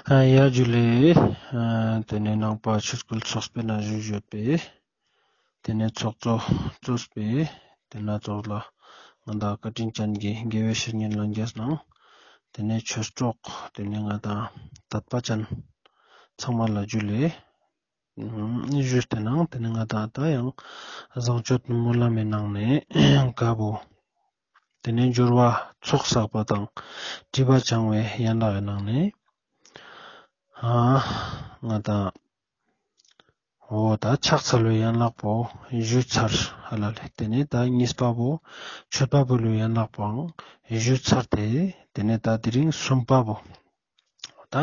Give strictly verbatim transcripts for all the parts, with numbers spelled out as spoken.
ཡ་ཇུ་ལེ། ཏེ་ནེ་ནང་པ་ཆོས་སྐུལ་ཚོགས་པའི་ནང་བཞུགས་ཡོད་པའི་ཏེ་ནེ་ཚོགས་གཙོ་གཙོས་པའི་ཏེ་ནེ་ཚོགས་ལ་ང་དང་བཀའ་དྲིན་ཅན་གྱི་དགེ་བའི་བཤེས་གཉེན་ལྷན་རྒྱས་ནང་ཏེ་ནེ་ཆོས་གྲོགས་ཏེ་ནེ་ང་དང་དད་པ་ཅན་ཚང་མ་ལ་ཇུ་ལེ། ཞུས་ཏེ་ནང་ཏེ་ནེ་ང་དང་ད་ཡང་བཟང་སྤྱོད་སྨོན་ལམ་མི་ནང་ནེ་ཀ་བོ་ཏེ་ནེ་སྦྱོར་བ་ཚོགས་བསགས་པ་དང་སྒྲིབ་པ་སྦྱང་བའི་ཡན་ལག་གི་ནང་ནེ་ཨ་ང་དང་འོ་ད་ཕྱག་འཚལ་བའི་ཡན་ལག་པོ་ཞུས་ཚར་ཧ་ལ་ལེ། ཏེ་ནེ་ད་གཉིས་པ་བོ་མཆོད་པ་འབུལ་བའི་ཡན་ལག་པོའང་ཞུས་ཚར་ཏེ་ཏེ་ནེ་ད་དེ་རིང་གསུམ་པ་བོ་འོ་ད་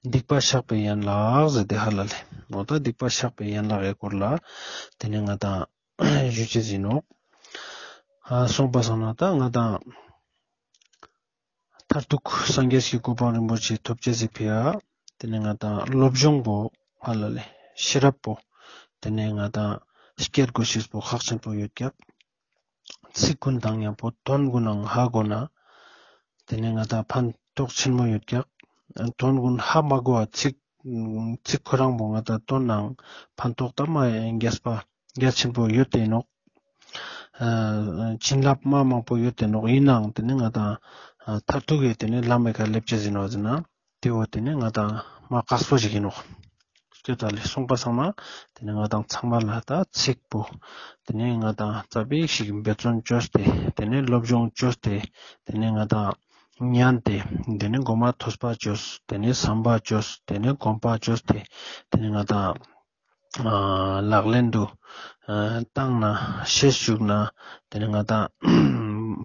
སྡིག་པ་བཤགས་པའི་ཡན་ལག་ཟེར་ཏེ་ཧ་ལ་ལེ། འོ་ད་སྡིག་པ་བཤགས་པའི་ཡན་ལག་གི་སྐོར་ལ་ཏེ་ནེ་ང་དང་ཞུ་ཅེས་ཨིན་ནོག། ཨ་སོང་པ་སང་ན་ད་ང་དང་མཐར་ཐུག་སངས་རྒྱས་ཀྱི་གོ་འཕང་རིན་པོ་ཆེ་ཐོབ་ཅེས་སི་ཕི་ཡ་ཏེ་ནེ་ང་དང་སློབ་སྦྱོང་པོ་ཧ་ལ་ལེ་ཤེས་རབ་པོ་ཏེ་ནེ་ང་དང་སྐྱེད་དགོས་ཤེས་པོ་ཁག་ཆེན་པོ་ཡོད་ཀྱག། ཚིག་གུན་དང་ཉམ་པོ་དོན་གུན་ནང་ཧ་གོ་ན་ཏེ་ནེ་ང་དང་ཕན་ཐོགས་ཆེན་མོ་ཡོད་ཀྱག། དོན་གུན་ཧ་མ་གོ་བ་ཚིག་ཚིག་ཁོ་རང་པོ་ང་དང་དོན་ནང་ཕན་ཐོགས་ད་མ་རྒྱས་པ་རྒྱ་ཆེན་པོ་ཡོད་དེ་ནོག། ཨ་བྱིན་རླབས་མ་མང་པོ་ཡོད་དེ་ནོག། ཨིན་ནའང་ཏེ་ནེ་ང་དང་ཨ་མཐར་ཐུག་གི་ཏེ་ནེ་ལམ་མེ་ཀ་ལེབ་ཅེས་ཨིན་ནོག་ཟེར་ན་ཏེ་བོ་ཏེ་ནེ་ང་དང་མ་དཀགས་པོ་ཞིག་ཨིན་ནོག། སྐྱོ་ད་ལེ་སོང་པ་སང་ན་ཏེ་ནེ་ང་དང་ཚང་མ་ལ་ད་ཚིག་པོ་ཏེ་ནེ་ང་དང་ཙ་པིག་ཞིག་འབད་བརྩོན་ཅོས་ཏེ་ཏེ་ནེ་སློབ་སྦྱོང་ཅོས་ཏེ་ཏེ་ནེ་ང་དང་ཉན་ཏེ་ཏེ་ནེ་གོ་མ་ཐོས་པ་ཅོས་ཏེ་ནེ་བསམ་པ་ཅོས་ཏེ་ནེ་སྒོམ་པ་ཅོས་ཏེ་ཏེ་ནེ་ང་དང་ཨ་ལག་ལེན་དུ་ཨ་བཏང་ན་ཤེས་བཅུག་ན་ཏེ་ནེ་ང་དང་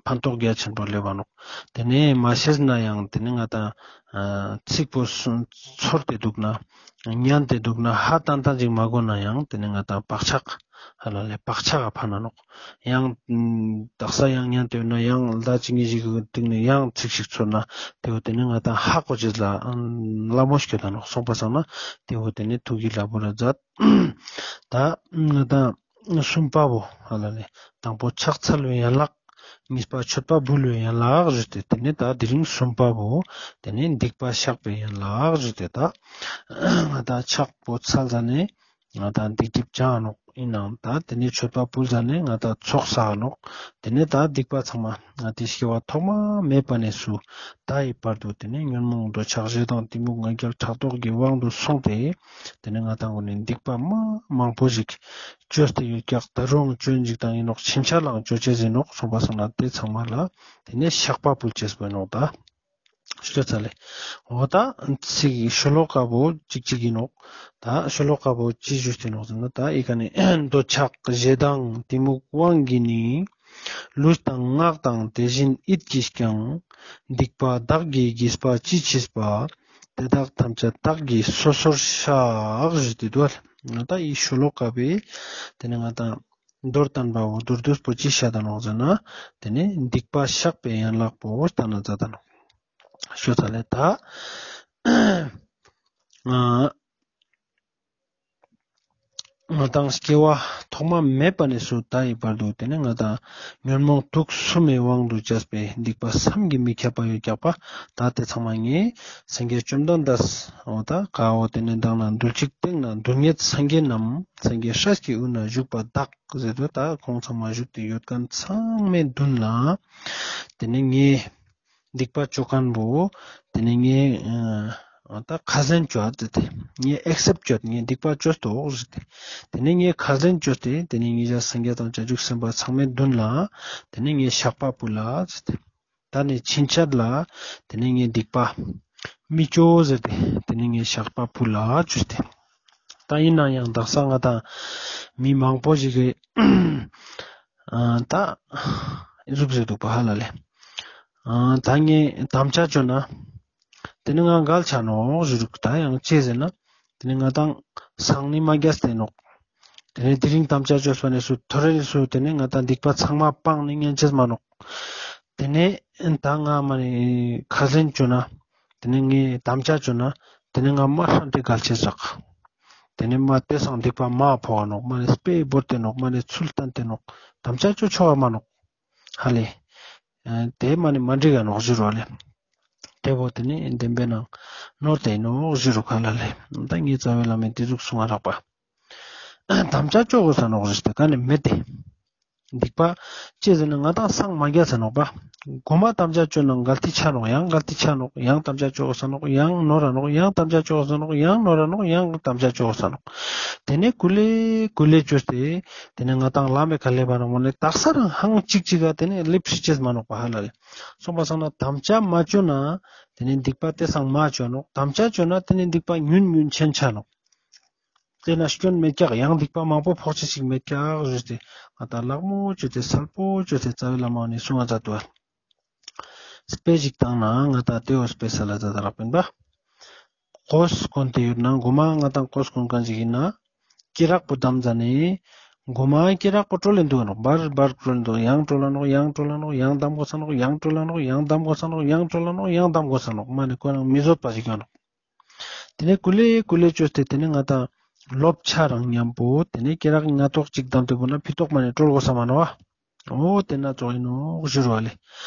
ཕན་ཐོགས་རྒྱ་ཆེན་པོ་ལེབ་བ་ནོག། ཏེ་ནེ་མ་ཤེས་ན་ཡང་ཏེ་ནེ་ང་དང་ཨ་ཚིག་པོ་སུ་ཚོར་ཏེ་དུག་ན་ཉན་ཏེ་དུག་ན་ཧ་ཏན་ཏན་ཅིག་མ་གོ་ན་ཡང་ཏེ་ནེ་ང་དང་བག་ཆགས་ཧ་ལ་ལེ་བག་ཆགས་ཕན་ན་ནོག། ཡང་དག་ས་ཡང་ཉན་ཏེ་ཡོད་ན་ཡང་ལྡ་ཅིག་ཉིས་ཤིག་གི་སྟིང་ནེ་ཡང་ཚིག་ཞིག་ཚོར་ན་ཏེ་བོ་ཏེ་ནེ་ང་དང་ཧ་གོ་ཅེས་ལ་ལ་མོ་སྐྱོད་ད་ནོག། སོང་པ་སང་ན་ཏེ་བོ་ཏེ་ནེ་ཐུགས་ཀྱི་ལ་བོ་ར་མཛད། ད་ང་དང་གསུམ་པ་བོ་ཧ་ལ་ལེ་དང་པོ་ཕྱག་འཚལ་བའི་ཡན་ལག། གཉིས་པ་མཆོད་པ་འབུལ་བའི་ཡན་ལག་ཞུས་ཏེ་ཏེ་ནེ་ད་དེ་རིང་གསུམ་པ་བོ་ཏེ་ནེ་སྡིག་པ་བཤགས་པའི་ཡན་ལག་ཞུས་ཏེ་ད་ང་དང་ཕྱག་པོ་འཚལ་ཟ་ནེ་ང་དང་སྡིག་སྒྲིབ་སྦྱང་ནོག། ཨིན་ནའང་ད་ཏེ་ནེ་མཆོད་པ་ཕུལ་ཟ་ནེ་ང་དང་ཚོགས་བསགས་ནོག། ཏེ་ནེ་ད་སྡིག་པ་ཚང་མ་ང་དང་སྐྱེ་བ་ཐོག་མ་མེད་པ་ནེ་སུ་ད་ཡི་བར་དུ་ཏེ་ནེ་ཉོན་མོངས་འདོད་ཆགས་ཞེ་སྡང་གཏི་མུག་ང་རྒྱལ་ཕྲག་དོག་གི་དབང་དུ་སོང་སྟེ་ཏེ་ནེ་ང་དང་གུན་ནི་སྡིག་པ་མ་མང་པོ་ཞིག་ཅོས་ཏེ་ཡོད་ཀྱག། ད་རུང་ཅོ་ཨིན་ཅིག་དང་ཨིན་ནོག། ཕྱིན་ཆད་ལའང་ཅོ་ཅེས་ཨིན་ནོག། སོང་པ་སང་ན་ཏེ་ཚང་མ་ལ་ཏེ་ནེ་བཤགས་པ་ཕུལ་ཅེས་པོ་ཨིན་ནོག་ད། ཤོ་ཚ་ལེ། འོ་ད་ཚིག་ཤོ་ལོ་ཀ་བོ་ཅིག་ཅིག་ཨིན་ནོག། ད་ཤོ་ལོ་ཀ་བོ་ཅི་ཞུས་ཏེ་ནོག་ཟེར་ན་ད་ཨི་ཀ་ནེ་འདོད་ཆགས་ཞེ་སྡང་གཏི་མུག་དབང་གིས་ནི། ལུས་དང་ངག་དང་དེ་བཞིན་ཡིད་ཀྱིས་ཀྱང་། སྡིག་པ་བདག་གིས་བགྱིས་པ་ཅི་མཆིས་པ། དེ་དག་ཐམས་ཅད་བདག་གིས་སོ་སོར་བཤགས། ཞུས་ཏེ་དུག་ལེ། ད་ཨི་ཤོ་ལོ་ཀ་བོའི་ཏེ་ནེ་ང་དང་མདོར་བསྟན་པ་བོ་མདོར་བསྡུས་པོ་ཅི་བཤད་ད་ནོག་ཟེར་ན་ཏེ་ནེ་སྡིག་པ་བཤགས་པའི་ཡན་ལག་པོ་བོ་ལྟ་ན་མཛད་ད་ནོག། ཤོ་ཚ་ལེ་ད། ང་ང་དང་སྐྱེ་བ་ཐོག་མ་མེད་པ་ནེ་སུ་ད་ཡི་བར་དུ་ཏེ་ནེ་ང་དང་ཉོན་མོངས་དུག་གསུམ་མི་དབང་དུ་བྱས་པའི་སྡིག་པ་བསམ་གྱིས་མི་ཁྱབ་པ་ཡོད་ཀྱག་པ། ད་ཏེ་ཚང་མ་ངས་སངས་རྒྱས་བཅོམ་ལྡན་འདས་འོ་ད་ཀ་བོ་ཏེ་ནེ་མདང་ན་རྡུལ་གཅིག་སྟེང་ན་རྡུལ་སྙེད་སངས་རྒྱས་རྣམས། སངས་རྒྱས་སྲས་ཀྱི་དབུས་ན་བཞུགས་པ་དག་ཟེར་དུ་ད་ཁོང་ཚང་མ་བཞུགས་ཏེ་ཡོད་ཁན་ཚང་མའི་མདུན་ལ་ཏེ་ནེ་ངས་སྡིག་པ་ཅོ་ཁན་བོ་ཏེ་ནེ་ངས་ཨ་ད་ཁས་ལེན་ཅོ་ཨ་ཟེར་ཏེ་ངས་ཨེག་སེབ་ཅོ་ཨ་ངས་སྡིག་པ་ཅོས་ཏོག་ཟེར་ཏེ་ཏེ་ནེ་ངས་ཁས་ལེན་ཅོས་ཏེ་ཏེ་ནེ་ངས་ཡ་སངས་རྒྱས་དང་བྱང་ཆུབ་སེམས་དཔའ་ཚང་མའི་མདུན་ལ་ཏེ་ནེ་ངས་བཤགས་པ་ཕུལ་ལ་ཟེར་ཏེ། ད་ནི་ཕྱིན་ཆད་ལ་ཏེ་ནེ་ངས་སྡིག་པ་མི་ཅོ་ཟེར་ཏེ་ཏེ་ནེ་ངས་བཤགས་པ་ཕུལ་ལ་ཅོས་ཏེ། ད་ཨིན་ནའང་དག་ས་ང་དང་མི་མང་པོ་ཞིག་གི་ཨ་ད་ཟུག་ཟེར་དུག་པ་ཧ་ལ་ལེ། ཨ་ད་ངས་དམ་བཅའ་ཅོ་ན་ཏེ་ནེ་ང་འགལ་ཆ་ནོག་ཞུ་རུག། ད་ཡང་ཅི་ཟེར་ན་ཏེ་ནེ་ང་དང་སང་ནི་མ་རྒྱས་ཏེ་ནོག། ཏེ་ནེ་དེ་རིང་དམ་བཅའ་ཅོས་པ་ནེ་སུ་ཐོ་རེ་ནེ་སུ་ཏེ་ནེ་ང་དང་སྡིག་པ་ཚང་མ་སྤངས་ནེ་ཉན་ཅེས་མ་ནོག། ཏེ་ནེ་ད་ང་མ་ནེ་ཁས་ལེན་ཅོ་ན་ཏེ་ནེ་ངས་དམ་བཅའ་ཅོ་ན་ཏེ་ནེ་ང་མ་ཧྲན་ཏེ་འགལ་ཅེས་རག། ཏེ་ནེ་མ་ཏེ་སང་སྡིག་པ་མ་ཕོག་ག་ནོག། མ་ནེ་དཔེ་བོར་ཏེ་ནོག། མ་ནེ་ཚུལ་བསྟན་ཏེ་ནོག། དམ་བཅའ་ཅོ་ཆོག་ག་མ་ནོག། ཧ་ལེ། ཨ་ཏེ་མ་ནེ་མ་འགྲིག་ག་ནོག་ཞུ་རུག་ལེ། ཏེ་བོ་ཏེ་ནེ་བདེན་པའི་ནང་ ནོར་ཏེ་ཨིན་ནོག་ཞུ་རུག་ཧ་ལ་ལེ། ད་ངའི་རྩ་བའི་བླ་མའི་ཏེ་ཟུག་གསུང་ང་རག་པ། དམ་བཅའ་ཅོ་གོས་ས་ནོག་ཞུས་ཏེ་ཀ་ནེ་མེད་དེ། སྡིག་པ་ཅི་ཟེར་ན་ང་དང་སངས་མ་རྒྱས་ས་ནོག་པ། གོ་མ་དམ་བཅའ་ཅོ་ན་གལ་ཏེ་ཆ་ནོག་ཡང་གལ་ཏེ་ཆ་ནོག་ཡང་དམ་བཅའ་ཅོ་གོས་ས་ནོག་ཡང་ནོར་ར་ནོག་ཡང་དམ་བཅའ་ཅོ་གོས་ས་ནོག་ཡང་ནོར་ར་ནོག་ཡང་དམ་བཅའ་ཅོ་གོས་ས་ནོག། ཏེ་ནེ་ཀུ་ལེ་ཀུ་ལེ་ཅོས་ཏེ་ཏེ་ནེ་ང་དང་ལམ་མེ་ཁ་ལེབ་བ་ནོག་མ་ནེ་དག་ས་རང་ཧང་ཅིག་ཅིག་ག་ཏེ་ནེ་ལེབ་ཤི་ཅེས་མ་ནོག་པ་ཧ་ལ་ལེ། སོང་པ་སང་ན་དམ་བཅའ་མ་ཅོ་ན་ཏེ་ནེ་སྡིག་པ་ཏེ་སང་མ་ཅོ་ནོག། དམ་བཅའ་ཅོ་ན་ཏེ་ནེ་སྡིག་པ་ཉུན་ཉུན་ཆེན་ཆ་ནོག། ཏེ་ན་སྐྱོན་མེད་ཀྱག་ཡང་སྡིག་པ་མང་པོ་ཕོག་ཅེས་ཤིག་མེད་ཀྱག་ཞུས་ཏེ་ང་དང་ལག་མོ་ཅོས་ཏེ་སལ་པོ་ཅོས་ཏེ་རྩ་བའི་བླ་མ་ནེ་གསུང་ང་མཛད་དུག་པ། དཔེ་ཞིག་བཏང་ན་ང་དང་ཏེ་བོ་དཔེ་སལ་ལ་མཛད་ད་རག་པིན་པ། གོས་གོན་ཏེ་ཡོད་ན་གོ་མ་ང་དང་གོས་གོན་ཁན་ཞིག་ཨིན་ན་སྐེ་རགས་པོ་དམ་ཟ་ནེ་གོ་མ་སྐེ་རགས་པོ་ཀྲོལ་ལེན་དུག་ནོག། བར་བར་ཀྲོལ་ལེན་དུག། ཡང་ཀྲོལ་ལ་ནོག། ཡང་ཀྲོལ་ལ་ནོག། ཡང་དམ་གོས་ས་ནོག། ཡང་ཀྲོལ་ལ་ནོག། ཡང་དམ་གོས་ས་ནོག། ཡང་ཀྲོལ་ལ་ནོག། ཡང་དམ་གོས་ས་ནོག། མ་ནེ་ཁོ་རང་མི་བཟོད་པ་ཞིག་ཡོང་ནོག། ཏེ་ནེ་ཀུ་ལེ་ཀུ་ལེ་ཅོས་ཏེ་ཏེ་ནེ་ང་དང་ལོབ་ཆ་རང་ཉམ་པོ་ཏེ་ནེ་སྐེ་རགས་སྔ་ཏོག་ཅིག་དམ་ཏེ་བོ་ན་ཕི་ཏོག་མ་ནེ་ཀྲོལ་གོས་ས་མ་ནོག་པ། འོ་ཏེ་ན་ཙོགས་ཨིན་ནོག་ཞུ་རུག་ལེ།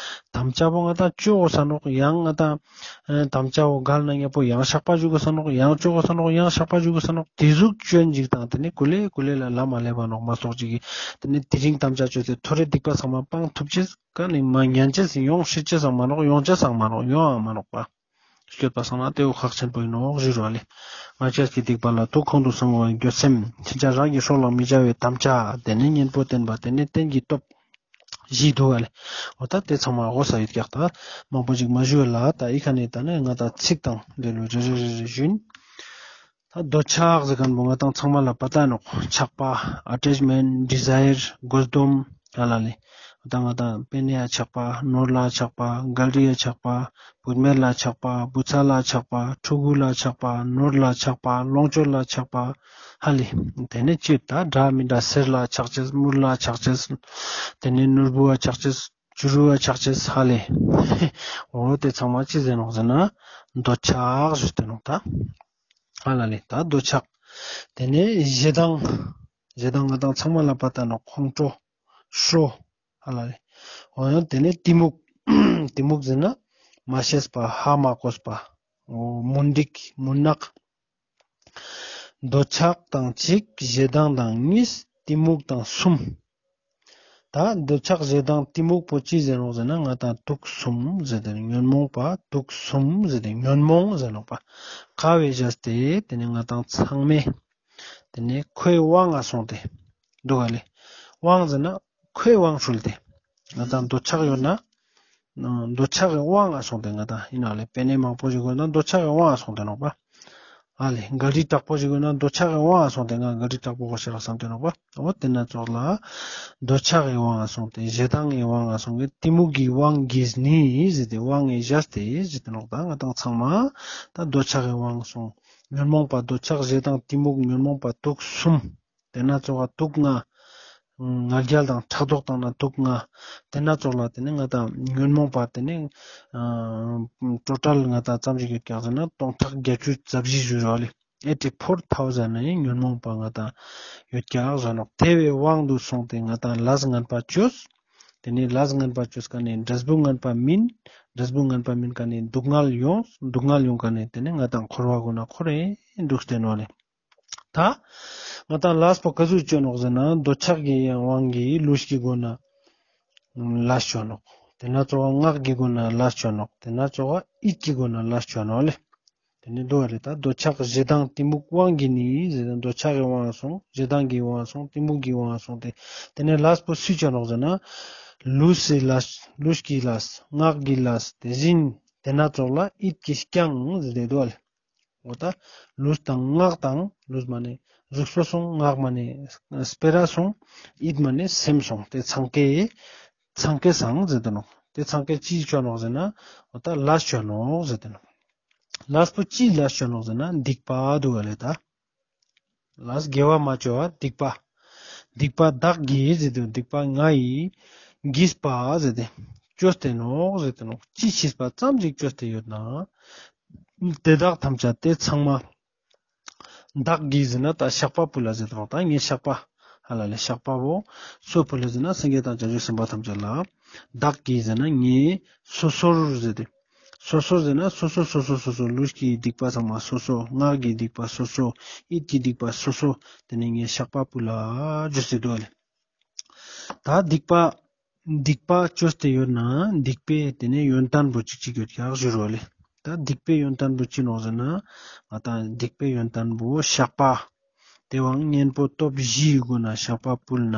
དམ་བཅའ་བོ་ང་དང་ཅོ་གོས་ས་ནོག། ཡང་ང་དང་ཨེ་དམ་བཅའ་བོ་གལ་ན་ཉམ་པོ་ཡང་བཤགས་པ་ཞུ་གོས་ས་ནོག། ཡང་ཅོ་གོས་ས་ནོག། ཡང་བཤགས་པ་ཞུ་གོས་ས་ནོག། ཏེ་ཟུག་ཅོ་ཨིན་ཅིག་དང་ཏེ་ནེ་ཀུ་ལེ་ཀུ་ལེ་ལ་ལམ་མ་ལེབ་བ་ནོག་མ་སོགས་ཅིག་གི་ཏེ་ནེ་དེ་རིང་དམ་བཅའ་ཅོས་ཏེ་ཐོ་རེ་སྡིག་པ་ཚང་མ་སྤང་ཐུབ་ཅེས་ཀ་ནེ་མ་ཉན་ཅེས་ཡོང་ཤེས་ཅེས་སང་མ་ནོག། ཡོང་ཅེས་སང་མ་ནོག། ཡོང་ཨ་མ་ནོག་པ། སྐྱོད་པ་སང་ན་ཏེ་བོ་ཁག་ཆེན་པོ་ཨིན་ནོག་ཞུ་རུག་ལེ། ང་ཅག་གི་སྡིག་པ་ལ་ཐུགས་ཁོང་དུ་སངས་པའི་འགྱོད་སེམས། ཕྱིན་ཆད་རང་གི་སྲོག་ལ་མི་བྱ་བའི་དམ་བཅའ། ཏེ་ནེ་གཉེན་པོ་བསྟེན་པ། ཏེ་ནེ་རྟེན་གྱི་སྟོབས། བཞི་དུག་ལེ། འོ་ད་ཏེ་ཚང་མ་གོ་ས་ཡོད་ཀྱག། ད་མང་པོ་ཞིག་མ་ཞུ་ལ་ད་འི་ཁ་ནེ་ད་ནི་ང་དང་ཚིག་དང་ལེ་ལོ་རེ་རེ་རེ་རེ་ཞུ་ཨིན། ད་འདོད་ཆགས་ཟེར་ཁན་བོ་ང་དང་ཚང་མ་ལ་པ་ཏ་ནོག། ཆགས་པ། ཨ་ཊེཆ་མེནཊ། ཌི་ཛའི་ཡར། དགོས་འདུན། ཧ་ལ་ལེ། ད་ང་དང་པེ་ནེ་ཡ་ཆགས་པ། ནོར་ལ་ཆགས་པ། གལ་ཏེ་ཡ་ཆགས་པ། བུད་མེད་ལ་ཆགས་པ། བུ་ཚ་ལ་ཆགས་པ། ཕྲུ་གུ་ལ་ཆགས་པ། ནོར་ལ་ཆགས་པ། ལོངས་སྤྱོད་ལ་ཆགས་པ། ཧ་ལེ། ཏེ་ནེ་ཅི་ད་འདྲ་མི་འདྲ་གསེར་ལ་ཆགས་ཅེས། དངུལ་ལ་ཆགས་ཅེས། ཏེ་ནེ་ནོར་བུ་ལ་ཆགས་ཅེས། བྱུ་རུ་ལ་ཆགས་ཅེས་ཧ་ལེ། འོ་ཏེ་ཚང་མ་ཅི་ཟེར་ནོག་ཟེར་ན་འདོད་ཆགས་ཞུས་ཏེ་ནོག་ད། ཧ་ལ་ལེ་ད་འདོད་ཆགས། ཏེ་ནེ་ཞེ་སྡང་། ཞེ་སྡང་ང་དང་ཚང་མ་ལ་པ་ཏ་ནོག། ཁོང་ཁྲོ། ཧྲོ། ཧ་ལ་ལེ། འོ་ཡང་ཏེ་ནེ་གཏི་མུག། གཏི་མུག་ཟེར་ན་མ་ཤེས་པ་ཧ་མ་གོ་བ། འོ་མུན་དིག་མུན་ནག། འདོད་ཆགས་དང་གཅིག། ཞེ་སྡང་དང་གཉིས། གཏི་མུག་དང་གསུམ། ད་འདོད་ཆགས་ཞེ་སྡང་གཏི་མུག་པོ་ཅི་ཟེར་ནོག་ཟེར་ན་ང་དང་དུག་གསུམ་ཟེར་ཏེ་ཉོན་མོངས་པ་དུག་གསུམ་ཟེར་ཏེ་ཉོན་མོངས་ཟེར་ནོག་པ། ཀ་བོའེ་ཞག་སྟེ་ཏེ་ནེ་ང་དང་ཚང་མའེ་ཏེ་ནེ་ཁོའེ་དབང་ང་སོང་སྟེ་དུག་ག་ལེ། དབང་ཟེར་ན་ཁོའེ་དབང་ཤུལ་ཏེ་ང་དང་འདོད་ཆགས་ཡོད་ན་འདོད་ཆགས་ཀྱི་དབང་ང་སོང་སྟེ་ང་དང་ཨིན་ན་ལེ་པེ་ནེ་མང་པོ་ཞིག་གོན་ན་འདོད་ཆགས་ཀྱི་དབང་ང་སོང་སྟེ་ནོག་པ། ཨ་ལེ་གལ་ཏེ་དྲག་པོ་ཞིག་གོན་ན་འདོད་ཆགས་ཀྱི་དབང་ང་སོང་སྟེ་ང་གལ་ཏེ་དྲག་པོ་གོ་ཤེས་རག་སམ་སྟེ་ནོག་པ། འོ་ཏེ་ན་ཙོགས་ལ་འདོད་ཆགས་ཀྱི་དབང་ང་སོང་སྟེ་ཞེ་སྡང་གི་དབང་ང་སོང་སྟེ་གཏི་མུག་གི་དབང་གིས་ནི་ཟེར་ཏེ་དབང་ངི་ཞག་སྟེ་ཟེར་ཏེ་ནོག་ད་ང་དང་ཚང་མ་ད་འདོད་ཆགས་ཀྱི་དབང་སོང་ཉོན་མོངས་པ་འདོད་ཆགས་ཞེ་སྡང་གཏི་མུག་ཉོན་མོངས་པ་དུག་གསུམ། ཏེ་ན་ཙོགས་ལ་དུག་ལྔ། ང་རྒྱལ་དང་ཕྲག་དོག་དང་ན་དུག་ལྔ། ཏེ་ན་ཙོགས་ལ་ཏེ་ནེ་ང་དང་ཉོན་མོངས་པ་ཏེ་ནེ་ཊོ་ཊལ་ང་དང་ཙམ་ཞིག་ཡོད་ཀྱག་ཟེར་ན་སྟོང་ཕྲག་བརྒྱད་ཅུ་རྩ་བཞི་ཞུ་རོགས་ལེ། ཨེ་ཊི་ཕོར་ཐའུ་ཟེན་ནི་ཉོན་མོངས་པ་ང་དང་ཡོད་ཀྱག་ཟེར་ནོག། ཏེ་བོའེ་དབང་དུ་སོང་སྟེ་ང་དང་ལས་ངན་པ་ཅོས། ཏེ་ནེ་ལས་ངན་པ་ཅོས་ཀ་ནེ་འབྲས་བུ་ངན་པ་སྨིན། འབྲས་བུ་ངན་པ་སྨིན་ཀ་ནེ་སྡུག་བསྔལ་ཡོང་། སྡུག་བསྔལ་ཡོང་ཀ་ནེ་ཏེ་ནེ་ང་དང་འཁོར་བ་གུན་ན་འཁོར་རེ་དུག་སྟེ་ནོག་ལེ། ད་ང་དང་ལས་པོ་ཀ་ཟུག་ཅོ་ནོག་ཟེར་ན་འདོད་ཆགས་ཀྱི་དབང་གིས་ལུས་ཀྱི་སྒོ་ནེ་ལས་ཅོ་ནོག། ཏེ་ན་ཙོགས་ངག་གི་སྒོ་ནེ་ལས་ཅོ་ནོག། ཏེ་ན་ཙོགས་ཡིད་ཀྱི་སྒོ་ནེ་ལས་ཅོ་ནོག་ལེ། ཏེ་ནེ་དུག་ག་ལེ་ད་འདོད་ཆགས་ཞེ་སྡང་གཏི་མུག་དབང་གིས་ནི་ཟེར་ན་འདོད་ཆགས་ཀྱི་དབང་སོང་ཞེ་སྡང་གི་དབང་སོང་གཏི་མུག་གི་དབང་སོང་སྟེ་ཏེ་ནེ་ལས་པོ་སུས་ཅོ་ནོག་ཟེར་ན་ལུས་སི་ལས་ལུས་ཀྱི་ལས་ངག་གི་ལས་ཏེ་བཞིན་ཏེ་ན་ཙོགས་ལ་ཡིད་ཀྱི་རྐྱང་ཟེར་ཏེ་དུག་ག་ལེ། འོ་ད་ལུས་དང་ངག་དང་ལུས་མ་ནེ་གཟུགས་པོ་སོང་ངག་མ་ནེ་སྤེ་ར་སོང་ཡིད་མ་ནེ་སེམས་སོང་ཏེ་ཚང་ཀའེ་ཚང་ཀའེ་སང་ཟེར་ཏེ་ནོག། ཏེ་ཚང་ཀའེ་ཅི་ཅོ་ནོག་ཟེར་ན་འོ་ད་ལས་ཅོ་ནོག་ཟེར་ཏེ་ནོག། ལས་པོ་ཅི་ལས་ཅོ་ནོག་ཟེར་ན་སྡིག་པ་དུག་ག་ལེ་ད། ལས་དགེ་བ་མ་ཅོ་བ་སྡིག་པ། སྡིག་པ་བདག་གིས་ཟེར་ཏེ་སྡིག་པ་ང་ཡིས་བགྱིས་པ་ཟེར་ཏེ་ཅོས་ཏེ་ནོག་ཟེར་ཏེ་ནོག། ཅི་ཤེས་པ་ཙམ་ཞིག་ཅོས་ཏེ་ཡོད་ན། དེ་དག་ཐམས་ཅད་ཏེ་ཚང་མ། བདག་གིས་ཟེར་ན་ད་བཤགས་པ་ཕུལ་ལ་ཟེར་ཏེ་ནོག། ད་ངའེ་བཤགས་པ་ཧ་ལ་ལེ་བཤགས་པ་བོ་སུ་ཕུལ་ལ་ཟེར་ན་སངས་རྒྱས་དང་བྱང་ཆུབ་སེམས་དཔའ་ཐམས་ཅད་ལ། བདག་གིས་ཟེར་ན་ངའེ་སོ་སོར་ཟེར་ཏེ། སོ་སོ་ཟེར་ན་སོ་སོ་སོ་སོ་སོ་སོ་ལུས་ཀྱི་སྡིག་པ་ཚང་མ་སོ་སོ། ངག་གི་སྡིག་པ་སོ་སོ། ཡིད་ཀྱི་སྡིག་པ་སོ་སོ། དེ་ནས་ངས་བཤགས་པ་ཕུལ་ལ་ཞུས་ཏེ་འདུག་ལེ། ད་སྡིག་པ་སྡིག་པ་བཅོས་ཏེ་ཡོད་ན་སྡིག་པའི་དེ་ནས་ཡོན་ཏན་པོ་ཅིག་ཅིག་ཡོད་ཀྱག་ཞུ་རོགས་ལེ། ད་སྡིག་པའི་ཡོན་ཏན་པོ་ཅི་ནོག་ཟེར་ན། ང་ཏང་སྡིག་པའི་ཡོན་ཏན་པོ་བཤགས་པ། དེ་བའང་གཉེན་པོ་སྟོབས་བཞིའི་སྒོ་ནས་བཤགས་པ་ཕུལ་ན་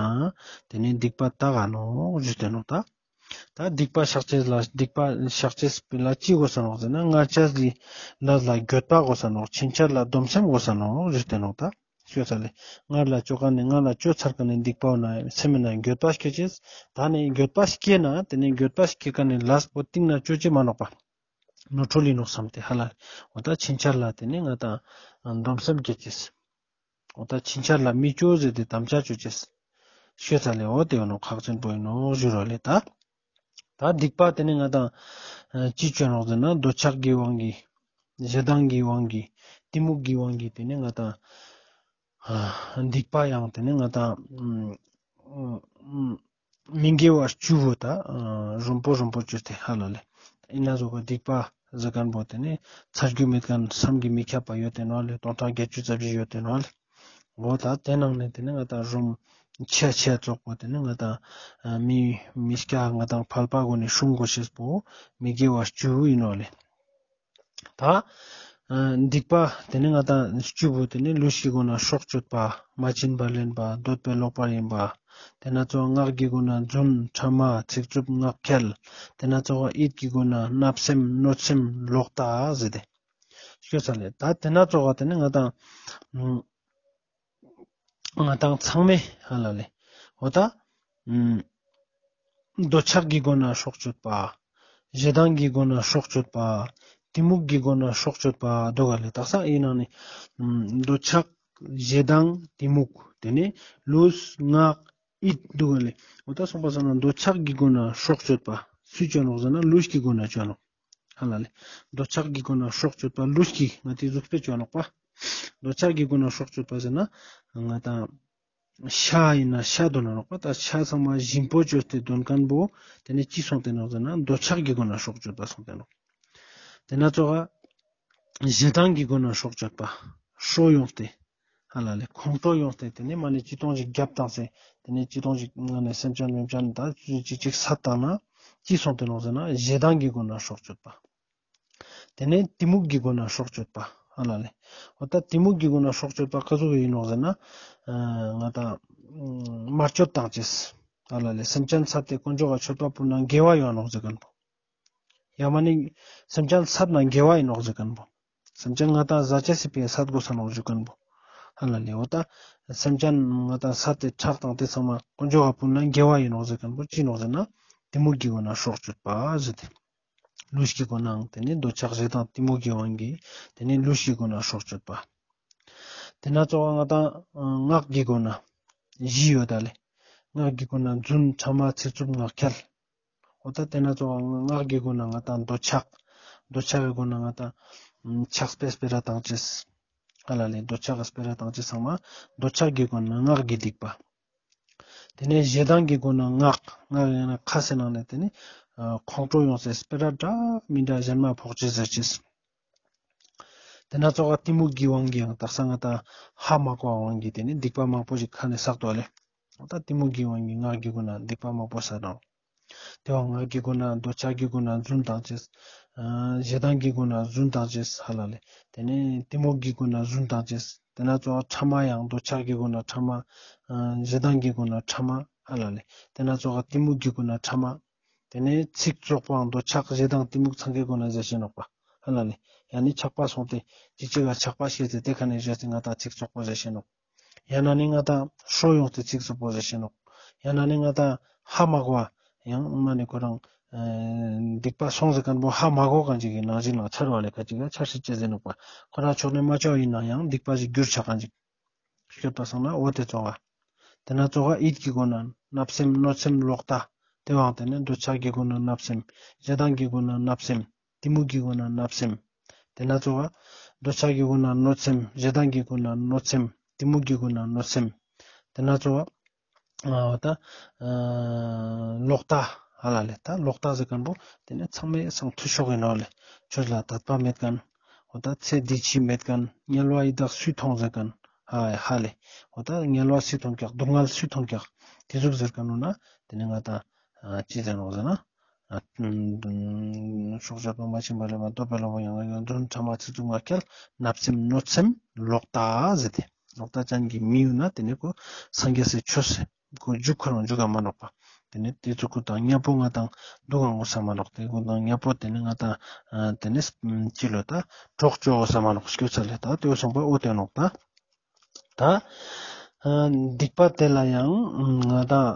དེ་ནས་སྡིག་པ་དག་ག་ནོག་ཞུས་ཏེ་ནོག་ད། ད་སྡིག་པ་བཤགས་ཅེས་ལ་སྡིག་པ་བཤགས་ཅེས་ལ་ཅི་དགོས་ས་ནོག་ཟེར་ན། སྔར་ཆད་ཀྱི་ལས་ལ་འགྱོད་པ་དགོས་ས་ནོག་ཕྱིན་ཆད་ལ་སྡོམ་སེམས་དགོས་ས་ནོག་ཞུས་ཏེ་ནོག་ད། ཤོད་ས་ལེ། སྔར་ལ་བཅོ་མཁན་ནི་སྔར་ལ་བཅོ་ཚར་མཁན་ནི་སྡིག་པ་བོ་ན་སེམས་ན་འགྱོད་པ་སྐྱེ་ཅེས། ད་ནི་འགྱོད་པ་སྐྱེ་ན་དེ་ནི་འགྱོད་པ་སྐྱེ་མཁན་ནི་ལས་པོ་སྟིང་ན་བཅོ་ཅེས་མ་ནོག་པ། ནོར་འཁྲུལ་ཡིན་ནོག་བསམ་སྟེ་ཧ་ལ་ལེ། འོ་ད་ཕྱིན་ཆད་ལ་དེ་ནི་ང་ཏང་སྡོམ་སེམས་སྐྱེ་ཅེས། འོ་ད་ཕྱིན་ཆད་ལ་མི་བཅོ་ཟེར་ཏེ་དམ་བཅའ་བཅོ་ཅེས། ཤོད་ས་ལེ། འོ་དེ་ཡོད་ནོག་ཁག་ཅན་པོ་ཡིན་ནོག་ཞུ་རོགས་ལེ་ད། ད་སྡིག་པ་དེ་ནི་ང་ཏང་ཅི་བཅོ་ནོག་ཟེར་ན་འདོད་ཆགས་ཀྱི་དབང་གིས། ཞེ་སྡང་གི་དབང་གིས། གཏི་མུག་གི་དབང་གིས་དེ་ནི་ང་ཏང་སྡིག་པ་ཡང་དེ་ནི་ང་ཏང་མི་དགེ་བ་བཅུ་བོ་ད་རོམ་པོ་རོམ་པོ་བཅོས་ཏེ་ཧ་ལ་ལེ། ཡིན་ན་ཟོ་ག་སྡིག་པ་ཟེར་མཁན་པོ་དེ་ནི་ཚར་རྒྱུ་མེད་མཁན་བསམ་གྱིས་མི་ཁྱབ་པ་ཡོད་དེ་ནོག་ལེ། སྟོང་ཕྲག་བརྒྱད་ཅུ་རྩ་བཞི་ཡོད་དེ་ནོག་ལེ། འོ་ད་དེ་ནང་ནས་དེ་ནི་ང་ཏང་རོམ་ཆེ་ཆེ་ཙོགས་པོ་དེ་ནི་ང་ཏང་མི་མི་སྐྱ་ང་ཏང་ཕལ་པ་གུན་ནི་སྲུང་དགོས་ཤེས་པོ་མི་དགེ་བ་བཅུ་ཡིན་ནོག་ལེ། ད་སྡིག་པ་དེ་ནི་ང་ཏང་བཅུ་བོ་དེ་ནི་ལུས་ཀྱི་སྒོ་ནས་སྲོག་གཅོད་པ། མ་བྱིན་པ་ལེན་པ། འདོད་པས་ལོག་པར་གཡེམ་པ། དེ་ན་ཚོགས་ངག་གི་སྒོ་ནས་རྫུན་ཕྲ་མ་ཚིག་རྩུབ་ངག་འཁྱལ། དེ་ན་ཚོགས་ཡིད་ཀྱི་སྒོ་ནས་བརྣབ་སེམས་གནོད་སེམས་ལོག་ལྟ་ཟེར་ཏེ། ཤོད་ས་ལེ། ད་དེ་ན་ཚོགས་དེ་ནི་ང་ཏང་ང་ཏང་ཚང་མས་ཧ་ལ་ལེ། འོ་ད། འདོད་ཆགས་ཀྱི་སྒོ་ནས་སྲོག་གཅོད་པ། ཞེ་སྡང་གི་སྒོ་ནས་སྲོག་གཅོད་པ། གཏི་མུག་གི་སྒོ་ནས་སྲོག་གཅོད་པ་འདུག་ག་ལེ། དག་ས་ཡིན་ན་ནི། འདོད་ཆགས་ཞེ་སྡང་གཏི་མུག་དེ་ནི་ལུས་ངག་ཡིད་འདུག་ག་ལེ། འོ་ད་སོང་པ་སང་ན་འདོད་ཆགས་ཀྱི་སྒོ་ནས་སྲོག་གཅོད་པ་སུས་བཅོ་ནོག་ཟེར་ན་ལུས་ཀྱི་སྒོ་ནས་བཅོ་ནོག་ཧ་ལ་ལེ། འདོད་ཆགས་ཀྱི་སྒོ་ནས་སྲོག་གཅོད་པ་ལུས་ཀྱི་ང་ཏི་གཟུགས་པོས་བཅོ་ནོག་པ། འདོད་ཆགས་ཀྱི་སྒོ་ནས་སྲོག་གཅོད་པ་ཟེར་ན་ང་ཏང་ཤ་ཡིན་ན་ཤ་འདོན་ནོག་པ། ད་ཤ་ཚང་མ་ཞིམ་པོ་བཅོས་ཏེ་འདོན་མཁན་པོ་དེ་ནི་ཅི་སོང་སྟེ་ནོག་ཟེར་ན་འདོད་ཆགས་ཀྱི་སྒོ་ནས་སྲོག་གཅོད་པ་སོང་སྟེ་ནོག་དེ་ན་ཚོགས་ཞེ་སྡང་གི་སྒོ་ནས་སྲོག་གཅོད་པ། ཧྲོ་ཡོང་སྟེ། ཧ་ལ་ལེ། ཁོང་ཁྲོ་ཡོང་སྟེ་དེ་ནི་མ་ནི་ཅི་ཏོང་ཞིག་རྒྱབ་བཏང་སྟེ་དེ་ནི་ཅི་ཏོང་ཞིག་ང་ནི་སེམས་ཅན་མེམ་ཅན་ད་ཅིག་ཅིག་བསད་བཏང་ན་ཅི་སོང་སྟེ་ནོག་ཟེར་ན་ཞེ་སྡང་གི་སྒོ་ནས་སྲོག་གཅོད་པ། དེ་ནས་གཏི་མུག་གི་སྒོ་ནས་སྲོག་གཅོད་པ། ཧ་ལ་ལེ། འོ་ད་གཏི་མུག་གི་སྒོ་ནས་སྲོག་གཅོད་པ་ག་ཟུག་ཡིན་ནོག་ཟེར་ན། ང་ཏང་དམར་མཆོད་བཏང་ཅེས། ཧ་ལ་ལེ། སེམས་ཅན་བསད་དེ་དཀོན་མཆོག་ག་མཆོད་པ་ཕུལ་ན་དགེ་བ་ཡོང་ནོག་ཟེར་མཁན་པོ། ཡང་མ་ནི་སེམས་ཅན་བསད་ན་དགེ་བ་ཡིན་ནོག་ཟེར་མཁན་པོ། སེམས་ཅན་ང་ཏང་ཟ་ཅེས་སི་ཕིའ་བསད་དགོས་ས་ནོག་ཞུ་མཁན་པོ། ཧ་ལ་ལེ། འོ་ད་སེམས་ཅན་ང་ཏང་བསད་དེ་ཁྲག་བཏང་དེ་ཚང་མ་དཀོན་མཆོག་ག་ཕུལ་ན་དགེ་བ་ཡིན་ནོག་ཟེར་མཁན་པོ་ཅི་ནོག་ཟེར་ན་གཏི་མུག་གི་སྒོ་ནས་སྲོག་གཅོད་པ་ཟེར་ཏེ། ལུས་ཀྱི་སྒོ་ནའང་དེ་ནི་འདོད་ཆགས་ཞེ་སྡང་གཏི་མུག་གི་དབང་གིས་དེ་ནི་ལུས་ཀྱི་སྒོ་ནས་སྲོག་གཅོད་པ། དེ་ན་ཚོགས་ང་ཏང་ངག་གི་སྒོ་ནས་བཞི་ཡོད་ད་ལེ། ངག་གི་སྒོ་ནས་རྫུན་ཕྲ་མ་ཚིག་རྩུབ་ངག་འཁྱལ། འོ་ད་དེ་ན་ཚོགས་ངག་གི་སྒོ་ནས་ང་ཏང་འདོད་ཆགས། འདོད་ཆགས་ཀྱི་སྒོ་ནས་ང་ཏང་ཆགས་པའི་སྤེ་ར་བཏང་ཅེས། ཧ་ལ་ལེ། འདོད་ཆགས་ཀྱི་སྤེ་ར་བཏང་ཅེས་ཚང་མ་འདོད་ཆགས་ཀྱི་སྒོ་ནས་ངག་གི་སྡིག་པ། དེ་ནས་ཞེ་སྡང་གི་སྒོ་ནས་ངག་ངག་ཡང་ན་ཁ་ཟེར་ནང་ནས་དེ་ནི་ཁོང་ཁྲོ་ཡོང་སའི་སྤེ་ར་འདྲ་མི་འདྲ་གཞན་མ་ཕོག་ཅེས་ཟེར་ཅེས། དེ་ན་ཚོགས་གཏི་མུག་གི་དབང་གིས་ཡང་དག་ས་ང་ཏང་ཧ་མ་གོ་བའི་དབང་གིས་དེ་ནི་སྡིག་པ་མང་པོ་ཞིག་ཁ་ནས་བསགས་དོ་ལེ། འོ་ད་གཏི་མུག་གི་དབང་གིས་ངག་གི་སྒོ་ནས་སྡིག་པ་མང་པོ་བསགས་དང་། དེ་བ་ངག་གི་སྒོ་ནས་འདོད་ཆགས་ཀྱི་སྒོ་ནས་རྫུན་བཏང་ཅེས། ཞེ་སྡང་གི་སྒོ་ནས་རྫུན་བཏང་ཅེས་ཧ་ལ་ལེ། དེ་ནས་གཏི་མུག་གི་སྒོ་ནས་རྫུན་བཏང་ཅེས། དེ་ན་ཚོགས་ཕྲ་མ་ཡང་འདོད་ཆགས་ཀྱི་སྒོ་ནས་ཕྲ་མ། ཞེ་སྡང་གི་སྒོ་ནས་ཕྲ་མ་ཧ་ལ་ལེ། དེ་ན་ཚོགས་གཏི་མུག་གི་སྒོ་ནས་ཕྲ་མ། དེ་ནས་ཚིག་བཙོག་པའང་འདོད་ཆགས་ཞེ་སྡང་གཏི་མུག་ཚང་གི་སྒོ་ནས་ཟེར་ཤེས་ནོག་པ། ཧ་ལ་ལེ། ཡང་ནི་ཆགས་པ་སོང་སྟེ་ཅི་ཅི་ག་ཆགས་པ་ཤེས་ཏེ་དེ་ཁ་ནས་བཞག་སྟེ་ང་ཏང་ཚིག་བཙོག་པོ་ཟེར་ཤེས་ནོག་ཡང་ན་ནི་ང་ཏང་ཧྲོ་ཡོང་སྟེ་ཚིག་བཙོག་པོ་ཟེར་ཤེས་ནོག་ཡང་ན་ནི་ང་ཏང་ཧ་མ་གོ་བ། ཡང་མ་ནི་ཁོ་རང་སྡིག་པ་སོང་ཟེར་མཁན་པོ་ཧ་མ་གོ་མཁན་ཅིག་གི་ནང་བཞིན་ལ་འཆར་བ་ལེ་ཁ་ཅིག་ག་འཆར་སྲིད་ཅེས་ཟེར་ནོག་པ། ཁོ་རང་ཕྱོགས་ནས་མ་བཅོས་ཡིན་ན་ཡང་སྡིག་པ་ཞིག་འགྱུར་ཆ་མཁན་ཅིག་ཤོད་པ་སོང་ན་འོ་དེ་ཚོགས། དེ་ན་ཚོགས་ཡིད་ཀྱི་སྒོ་ནས་བརྣབ་སེམས་གནོད་སེམས་ལོག་ལྟ། དེ་བའང་དེ་ནི་འདོད་ཆགས་ཀྱི་སྒོ་ནས་བརྣབ་སེམས། ཞེ་སྡང་གི་སྒོ་ནས་བརྣབ་སེམས། གཏི་མུག་གི་སྒོ་ནས་བརྣབ་སེམས། དེ་ན་ཚོགས་འདོད་ཆགས་ཀྱི་སྒོ་ནས་གནོད་སེམས། ཞེ་སྡང་གི་སྒོ་ནས་གནོད་སེམས། གཏི་མུག་གི་སྒོ་ནས་གནོད་སེམས། དེ་ན་ཚོགས་འོ་ད་ལོག་ལྟ། ཧ་ལ་ལེ། ད་ལོག་ལྟ་ཟེར་ཁན་བོ་ཏེ་ནེ་ཚང་མའི་སང་ཐུ་ཤོག་ཨིན་ནོག་ལེ། ཆོས་ལ་དད་པ་མེད་ཁན། འོ་ད་ཚེ་འདི་ཕྱི་མེད་ཁན། དམྱལ་བ་ཡི་དྭགས་སུས་ཐོང་ཟེར་ཁན། ཧ་ཧ་ལེ། འོ་ད་དམྱལ་བ་སུས་ཐོང་ཀྱག། སྡུག་བསྔལ་སུས་ཐོང་ཀྱག། ཏེ་ཟུག་ཟེར་ཁན་བོ་ན་ཏེ་ནེ་ང་ཏང་ཅི་ཟེར་ནོག་ཟེར་ན། ཨ་ཕྱོགས་བཅུ་པ་མ་བྱིན་པ་ལས་མ་ཐོབ་པའི་ལོངས་པ་ཡང་ཡང་དོན་ཕྲ་མ་ཚིག་རྩུབ་ངག་འཁྱལ། བརྣབ་སེམས་གནོད་སེམས་ལོག་ལྟ་ཟེར་ཏེ། ལོག་ལྟ་ཅན་གྱི་མི་ཡོད་ན་ཏེ་ནེ་ཁོ་སངས་རྒྱས་སི་ཆོས་སི་ཁོ་འཇུག་ཁོ་རང་འཇུག་ག་མ་ནོག་པ། ཏེ་ནེ་ཏེ་ཚོ་ཁོ་དང་ཉམ་པོ་ང་ཏང་འདུག་ག་ངོ་ས་མ་ནོག། ཏེ་ཁོ་དང་ཉམ་པོ་ཏེ་ནེ་ང་ཏང་ཨ་ཏེ་ནེ་ཅི་ལོ་ད་གྲོགས་ཅོ་གོས་ས་མ་ནོག། སྐྱོ་ཚ་ལེ། ད་ཏེ་བོ་སོང་པ་འོ་ཏེ་ནོག་ད། ད་ཨ་སྡིག་པ་དེ་ལ་ཡང་ང་ཏང་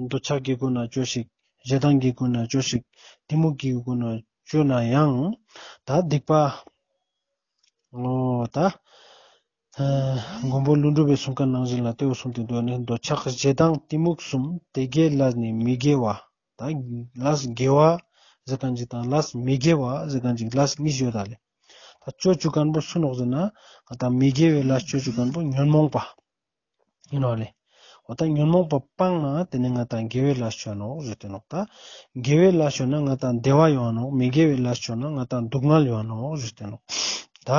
འདོད་ཆགས་ཀྱི་སྒོ་ནས་ཅོས་ཤིག། ཞེ་སྡང་གི་སྒོ་ནས་ཅོས་ཤིག། གཏི་མུག་གི་སྒོ་ནས་ཅོས་ན་ཡང་ད་སྡིག་པ། འོ་ད་ཨ་མགོན་པོ་ཀླུ་སྒྲུབ་པའི་གསུང་ཁན་ནང་བཞིན་ལ་ཏེ་བོ་གསུངས་ཏེ་འདུག་ནི། འདོད་ཆགས་ཞེ་སྡང་གཏི་མུག་གསུམ། དེ་དགེ་ལས་ནི་མི་དགེ་བ། ད་ལས་དགེ་བ་ཟེར་ཁན་ཅིག་དང་ལས་མི་དགེ་བ་ཟེར་ཁན་ཅིག་ལས་གཉིས་ཡོད་ད་ལེ། ད་ཅོ་ཅུག་ཁན་བོ་སུ་ནོག་ཟེར་ན་ང་ཏང་མི་དགེ་བའི་ལས་ཅོ་ཅུག་ཁན་བོ་ཉོན་མོངས་པ་ཨིན་ནོག་ལེ། འོ་ད་ཉོན་མོངས་པ་སྤངས་ན་ཏེ་ནེ་ང་ཏང་དགེ་བའི་ལས་ཅོ་ནོག་ཞུས་ཏེ་ནོག། ད་དགེ་བའི་ལས་ཅོ་ན་ང་ཏང་བདེ་བ་ཡོང་ནོག། མི་དགེ་བའི་ལས་ཅོ་ན་ང་ཏང་སྡུག་བསྔལ་ཡོང་ནོག་ཞུས་ཏེ་ནོག། ད་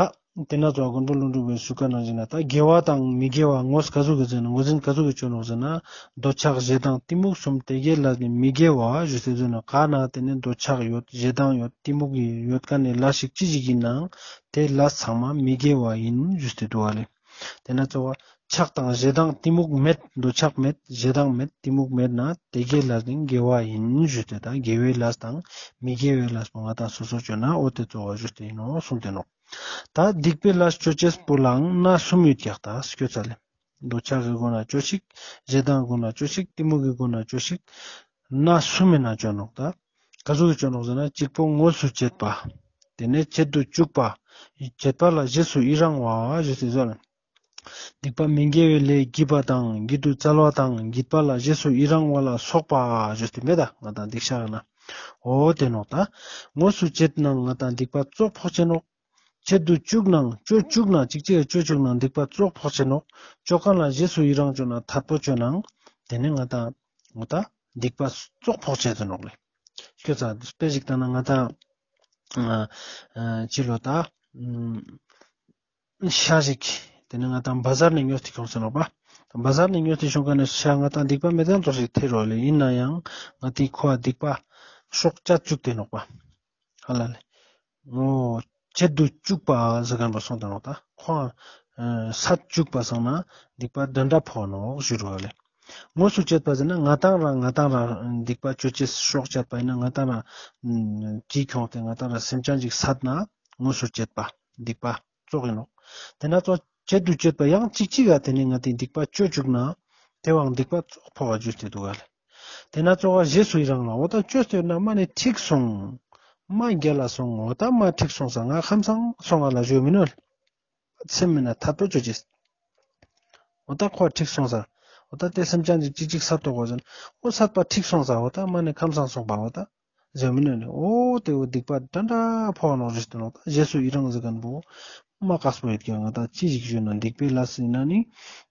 ཏེ་ན་ཚོ་མགོན་པོ་ཀླུ་སྒྲུབ་པའི་གསུང་ཁན་ནང་བཞིན་ལ་ད་དགེ་བ་དང་མི་དགེ་བ་ངོས་ག་ཟུག་གི་ཟེར་ན་ངོས་འཛིན་ག་ཟུག་གི་ཅོ་ནོག་ཟེར་ན། འདོད་ཆགས་ཞེ་སྡང་གཏི་མུག་གསུམ། དེ་དགེ་ལས་ནི་མི་དགེ་བ་ཞུས་ཏེ་ཟེར་ན་ག་ན་ཏེ་ནེ་འདོད་ཆགས་ཡོད། ཞེ་སྡང་ཡོད། གཏི་མུག་ཡོད་ཁན་ནི་ལས་ཤིག་ཅི་ཞིག་ཨིན་ནའང་ཏེ་ལས་ཚང་མ་མི་དགེ་བ་ཨིན་ཞུས་ཏེ་འདུག་པ་ལེ། ཏེ་ན་ཚོ་ཆགས་དང་ཞེ་སྡང་གཏི་མུག་མེད། འདོད་ཆགས་མེད། ཞེ་སྡང་མེད། གཏི་མུག་མེད་ན་དེ་དགེ་ལས་ནི་དགེ་བ་ཨིན་ཞུས་ཏེ། ད་དགེ་བའི་ལས་དང་མི་དགེ་བའི་ལས་པོ་ང་ཏང་སོ་སོ་ཅོ་ན་འོ་ཏེ་གཙོ་བོ་ཞུས་ཏེ་ཨིན་ནོག་གསུངས་ཏེ་ནོག། ད་སྡིག་པའི་ལས་ཅོ་ཅེས་པོ་ལའང་གནས་གསུམ་ཡོད་ཀྱག། ད་སྐྱོ་ཚ་ལེ། འདོད་ཆགས་ཀྱི་སྒོ་ནས་ཅོས་ཤིག། ཞེ་སྡང་གི་སྒོ་ནས་ཅོས་ཤིག། གཏི་མུག་གི་སྒོ་ནས་ཅོས་ཤིག། གནས་གསུམ་མི་ནང་ཅོ་ནོག། ད་ག་ཟུག་གི་ཅོ་ནོག་ཟེར་ན་གཅིག་པོ་དངོས་སུ་བྱེད་པ། ཏེ་ནེ་བྱེད་དུ་བཅུག་པ། བྱེད་པ་ལ་རྗེས་སུ་ཡི་རང་བ་ཞུས་ཏེ་ཟེར། སྡིག་པ་མི་དགེ་བའི་ལས་བགྱིས་པ་དང་། བགྱིད་དུ་སྩལ་བ་དང་། བགྱིད་པ་ལ་རྗེས་སུ་ཡི་རང་བ་ལ་སོགས་པ་ཞུས་ཏེ་མེད་ད་ང་ཏང་སྡིག་བཤགས་ན། འོ་ཏེ་ནོག། ད་དངོས་སུ་བྱེད་ན་ང་ཏང་སྡིག་པ་ཙོགས་ཕོག་ཅེས་ནོག། བྱེད་དུ་བཅུག་ནའང་ཅོ་བཅུག་ན་ཅིག་ཅིག་ཅོ་བཅུག་ན་སྡིག་པ་ཙོགས་ཕོག་ཅེས་ནོག། ཅོ་ཁན་ལ་རྗེས་སུ་ཡི་རང་ཅོ་ན་ཐད་པོ་ཅོ་ནའང་ཏེ་ནེ་ང་ཏང་འོ་ད་སྡིག་པ་ཙོགས་ཕོག་ཅེས་ནོག་ལེ། སྐྱོ་ཚ་དཔེ་ཞིག་ད་ན་ང་ཏང་ཨ་ཨ་ཅི་ལོ་ད་ཨ་ཤ་ཞིག་ཏེ་ནེ་ང་ཏང་བ་ཟར་ནེ་ཉོས་ཏེ་ཁྱོངས་ཟེར་ནོག་པ། བ་ཟར་ནེ་ཉོས་ཏེ་ཁྱོངས་ཁན་ནི་ཤ་ང་ཏང་སྡིག་པ་མེད་ཁན་ཙོགས་ཤིག་ཐེ་རོ་ལེ། ཨིན་ནའང་ང་ཏི་ཁོ་སྡིག་པ་སྲོག་བཅད་བཅུག་སྟེ་ནོག་པ། ཧ་ལ་ལེ། འོ་བྱེད་དུ་བཅུག་པ་ཟེར་ཁན་པོ་སོང་ད་ནོག། ད་ཁོ་ཨ་སད་བཅུག་པ་སང་ན་སྡིག་པ་འདྲ་འདྲ་ཕོག་ནོག་ཞུ་རུ་བ་ལེ། དངོས་སུ་བྱེད་པ་ཟེར་ན་ང་ཏང་རང་ང་ཏང་རང་སྡིག་པ་ཅོ་ཅེས་སྲོག་བཅད་པ་ཨིན་ན་ང་ཏང་རང་ཅི་ཁྱོངས་ཏེ་ང་ཏང་རང་སེམས་ཅན་ཅིག་སད་ན་དངོས་སུ་བྱེད་པ་སྡིག་པ་ཙོགས་ཨིན་ནོག། ཏེ་ན་ཙོགས་བྱེད་དུ་བཅུག་པ་ཡང་ཅིག་ཅིག་ག་ཏེ་ནེ་ང་ཏི་སྡིག་པ་ཅོ་བཅུག་ན་ཏེ་བོའང་སྡིག་པ་ཙོགས་ཕོག་པ་ཞུས་ཏེ་འདུག་ག་ལེ། ཏེ་ན་ཙོགས་རྗེས་སུ་ཡི་རང་ལ། འོ་ད་ཅོས་ཏེ་ཡོད་ན་མ་ནེ་འགྲིག་སོང་། མ་རྒྱལ་ལ་སོང་། འོ་ད་མ་འགྲིག་སོང་ས། ང་ཁམས་སང་སོང་ང་ལ་ཞུ་མི་ནོར། སེམས་མི་ན་ཐད་པོ་ཅོ་ཅེས། འོ་ད་ཁོ་འགྲིག་སོང་ས། འོ་ད་ཏེ་སེམས་ཅན་ཅིག་ཅིག་ཅིག་སད་དོག་གོ་ཟེར། འོ་སད་པ་འགྲིག་སོང་ས། འོ་ད་མ་ནེ་ཁམས་སང་སོང་པ་འོ་ད། ཟེར་མི་ནོར་ལེ། འོ་ཏེ་བོ་སྡིག་པ་འདྲ་འདྲ་ཕོག་ནོག་ཞུས་ཏེ་ནོག། ད་རྗེས་སུ་ཡི་རང་ཟེར་ཁན་བོ་མ་ཁག་པོ་ཡོད་ཀྱག། ང་ཏང་ཅི་ཞིག་ཞུས་ན་སྡིག་པའི་ལས་ཟེར་ན་ནི་